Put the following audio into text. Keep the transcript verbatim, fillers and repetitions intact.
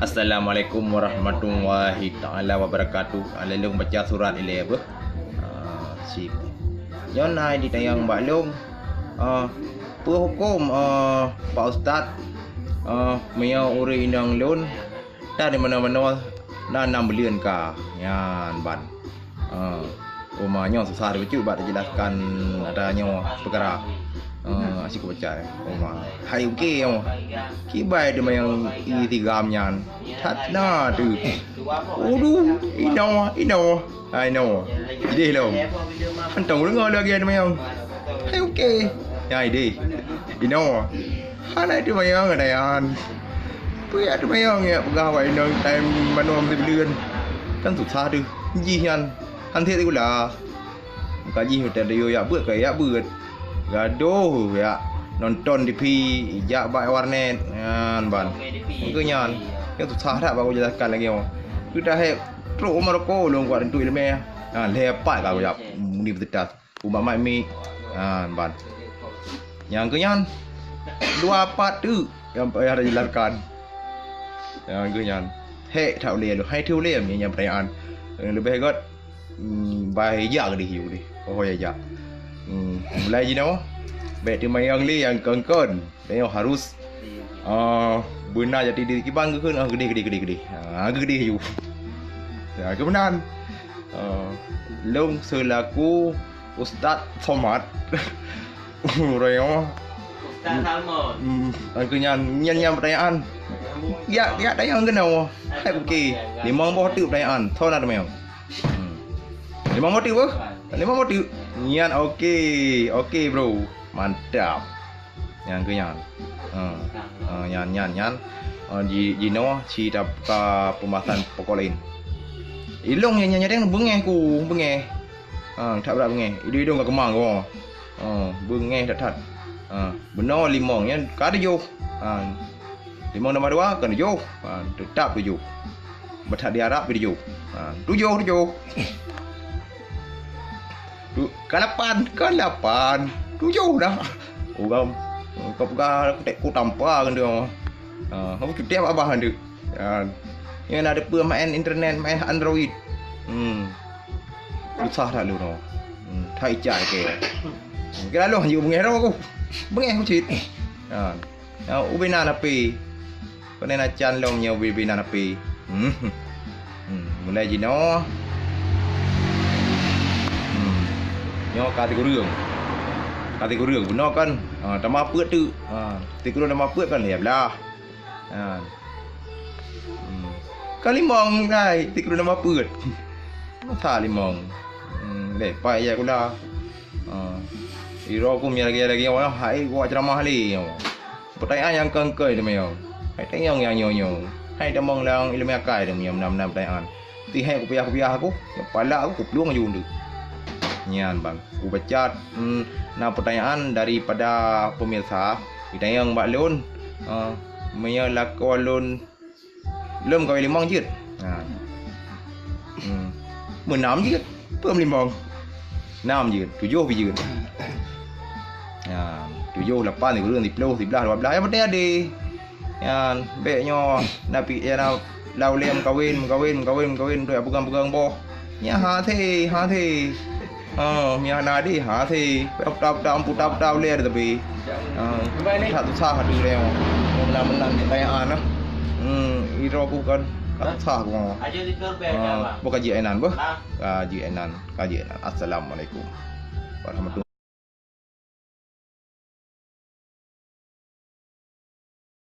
Assalamualaikum warahmatullahi taala wabarakatuh. Lôn baca surat ilée beuh. Ah, sip. Nyoe na jitanyong bak lôn. Ah, peue huköm, ah, Pak Ustaz? Ah, meunyoe ureuëng inong lôn, tan di manoe-manoe na nam buleuen ka. Nyan ban. Ah, uma nyoe susah bacut bak teujelaskan ata nyoe peukara. Ah, asyik baca uma. Hai oke nyoe. Kibai teuma nyang i tigam nyan. That na tu. Udu, inoe, inoe. Hai inoe. Ideh lom. Hantong deungoe lagée teuma nyang. Hai oke. Ya ideh. Inoe. Hana teuma nyang ada yan. Peue teuma nyang ya peugah awak inong time manoe meusibuleuen. Kan susah tu. Jih nyan. Han sép sikula. Muka jih hotel Rio yak beuet ka yak beuet. Gadoh yak nonton T V, ijak bak warnet. Nyan ban. Mungkin nyan. Yang susah that bak ujelaskan lagi. Kita hek trok rumah rokok lôn kuat tentu ilmu. Ha, lepat ka yak universitas. Umat mat mi. Ha, ban. Yang ke nyan dua pat tu yang payah dijelaskan. Yang ke nyan. Hek tak boleh lu. Hai tu boleh yang pertanyaan. Lebih got Hmm, bah ijak keudeh yue deh. Oh ya jak. Hmm, mulai jinoe. Bèk teumayang lé nyang kon-kon. Tanyoe harus ah beuna jadi diri kiban geukheun ah keudeh keudeh keudeh keudeh. Ah keudeh yue. Ya keubeunang. Ah lôn seulaku Ustaz Somad. Uroe nyoe. Ustaz Salmon. Hmm, aku nyan nyan nyan pertanyaan. Ya ya tanyong keunoe. Hai oke. Limong boh teuk pertanyaan. Soe na teumayong? Hmm. Limong boh teuk beuh? Limong boh teuk. Nyan oke. Oke bro. Mantap. Nyan keu nyan. Ha. Ha, nyan nyan nyan. Ha, ji jinoe ci ta pembahasan pokok lain. Ilong nyan nyan nyan beungeh ku, beungeh. Ha, that brat beungeh. Idong-idong ka keumang ko. Ha, beungeh that-that. Ha, bunoe limong nyan ka tujoh. Ha, limong nomor dua ka tujoh. Ha, teutap tujoh. Beuthat di Arab tujoh. Ha, tujoh tujoh. Tu ka lapan, ka lapan. Tujoh dah. Urang ka peugah tek ku tampa kan tu. Ha, aku cuti abah-abah tu. Kan. Nyan ada peumain internet, main Android. Hmm. Susah that lôn. Hmm. Thai cai ke. Kira lôn haju beungeh dah aku. Beungeh aku cit. Kan. Ya, ubena napi. Kena nacan lom nya ubena napi. Hmm. Hmm. Mulai jinoe. Hmm. Nyoe ka tikureueng. Ka tikureueng. Bunoe kan. Ha, tamah peuet tu. Ha, tikureueng tamah peuet kan ya belah. Ha. Hmm. Ka limong kai, tikureueng nama peuet. Masa limong. Hmm, lepai ya kula. Ha. Iro ku mia lagi-lagi orang hai gua ceramah li. Pertanyaan yang kengkoi tu mio. Hai tanyong yang nyonyo. Hai tamong lang ilmu akai tu mio menam-menam pertanyaan. Tihai kupiah-kupiah aku, kepala aku kuplueng aju tu. Nyan bang, ubaca hmm, na pertanyaan daripada pemirsa. Ditanyong bak lôn, uh, meunyoe lakoe lôn lôn kawin limong jeuet. Ha. Hmm. Meunam jeuet. Peuet limong. Nam jeuet, tujoh pi jeuet. Ha, tujoh, lapan, sikureueng, siploh, siblaih, dua blaih. Yang penting adé. Nyan, bèk nyoe na pi ya na lau lé meukawen, meukawen, meukawen, meukawen, dua pegang-pegang boh. Nyan hase, hase. Oh, nyan na di hase. Tap tap tap puta puta lé tapi. Ah, tak susah tu lé. Menang-menang di tayaan lah. Hmm, iro bukan tak susah aku. Ah, bukan ji enan bah. Kaji enan, kaji enan. Assalamualaikum warahmatullahi